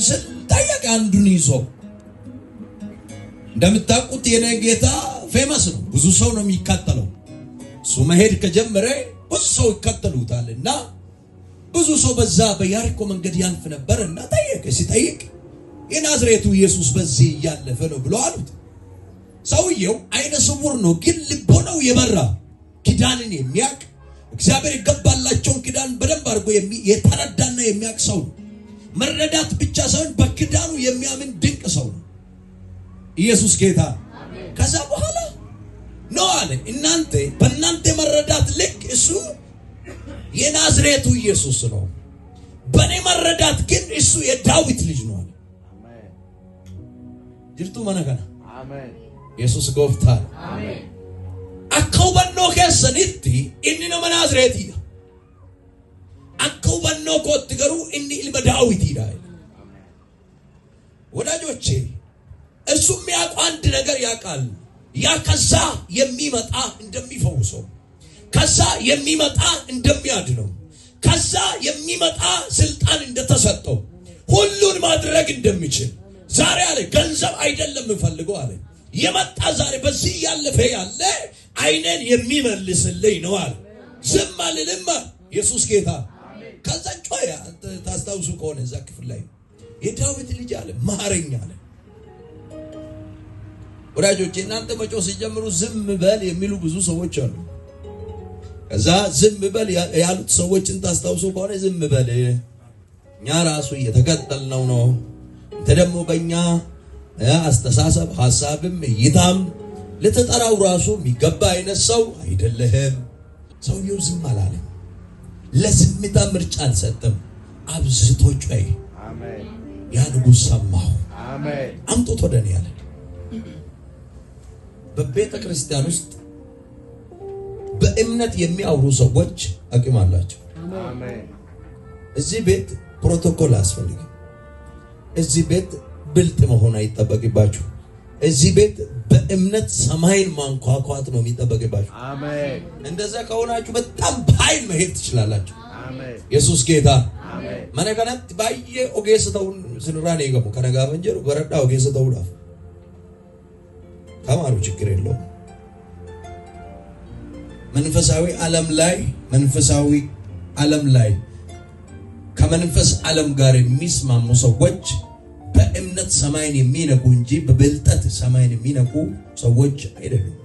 ስል ጠየቀ አንዱን ይዞ። እንደምታውቁት የኔ ጌታ famous ነው፣ ብዙ ሰው ነው የሚከተለው። እሱ መሄድ ከጀመረ ብዙ ሰው ይከተሉታል። እና ብዙ ሰው በዛ በያሪኮ መንገድ ያልፍ ነበር እና ጠየቀ። ሲጠይቅ የናዝሬቱ ኢየሱስ በዚህ እያለፈ ነው ብሎ አሉት። ሰውየው አይነ ስውር ነው፣ ግን ልቦናው የበራ፣ ኪዳንን የሚያውቅ፣ እግዚአብሔር የገባላቸውን ኪዳን በደንብ አድርጎ የተረዳና የሚያውቅ ሰው ነው። መረዳት ብቻ ሳይሆን በኪዳኑ የሚያምን ድንቅ ሰው ነው። ኢየሱስ ጌታ። ከዛ በኋላ ነው አለ፣ እናንተ በእናንተ መረዳት ልክ እሱ የናዝሬቱ ኢየሱስ ነው፣ በእኔ መረዳት ግን እሱ የዳዊት ልጅ ነው አለ። Jirtuu mana kana? Yesus gooftaa. Akka hubannoo keessanitti inni nama Naazreetiidha. Akka hubannoo kootti garuu inni ilma Daawitiidha. ወዳጆቼ፣ እሱ የሚያውቀው አንድ ነገር ያውቃል። ያ ከዛ የሚመጣ እንደሚፈውሰው፣ ከዛ የሚመጣ እንደሚያድነው፣ ከዛ የሚመጣ ስልጣን እንደተሰጠው፣ ሁሉን ማድረግ እንደሚችል። ዛሬ አለ ገንዘብ አይደለም የምፈልገው አለ። የመጣ ዛሬ በዚህ እያለፈ ያለ አይኔን የሚመልስልኝ ነው አለ። ዝም አልልም አለ። ኢየሱስ ጌታ። ከዛ ጮኸ። አንተ ታስታውሱ ከሆነ እዛ ክፍል ላይ የዳዊት ልጅ አለ፣ ማረኝ አለ። ወዳጆቼ፣ እናንተ መጮህ ሲጀምሩ ዝም በል የሚሉ ብዙ ሰዎች አሉ። ከዛ ዝም በል ያሉት ሰዎችን ታስታውሱ ከሆነ ዝም በል፣ እኛ ራሱ እየተከተልነው ነው። አንተ ደግሞ በእኛ አስተሳሰብ፣ ሀሳብም እይታም ልትጠራው ራሱ የሚገባ አይነት ሰው አይደለህም። ሰውየው ዝም አላለም። ለዝምታ ምርጫ አልሰጠም። አብዝቶ ጮኸ። ያ ንጉሥ ሰማሁ። አምጡት ወደ እኔ አለ። በቤተ ክርስቲያን ውስጥ በእምነት የሚያወሩ ሰዎች አቅም አላቸው። እዚህ ቤት ፕሮቶኮል አያስፈልግም። እዚህ ቤት ብልጥ መሆን አይጠበቅባችሁ። እዚህ ቤት በእምነት ሰማይን ማንኳኳት ነው የሚጠበቅባችሁ። እንደዛ ከሆናችሁ በጣም በኃይል መሄድ ትችላላችሁ። ኢየሱስ ጌታ። Mana kanatti baay'ee ogeessa ta'uun sinirraa hin eegamu. Kana gaafan jedhu baradhaa ogeessa ta'uudhaaf. ተማሩ፣ ችግር የለውም። መንፈሳዊ ዓለም ላይ ከመንፈስ ዓለም ጋር የሚስማሙ ሰዎች በእምነት ሰማይን የሚነኩ እንጂ በብልጠት ሰማይን የሚነኩ ሰዎች አይደሉም።